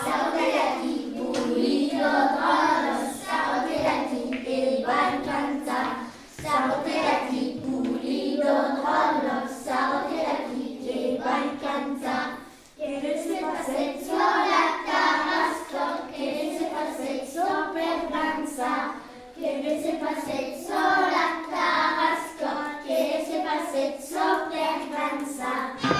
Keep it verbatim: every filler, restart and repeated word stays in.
Saute aquí, Pulido dròllo, saute aquí e vai cantar. Saute aquí, Pulido dròllo, saute aquí e vai cantar. Que se passèt sus la Tarascon, que se passèt sus per dançar. Que se passèt sus la Tarascon, que se passèt sus per dançar.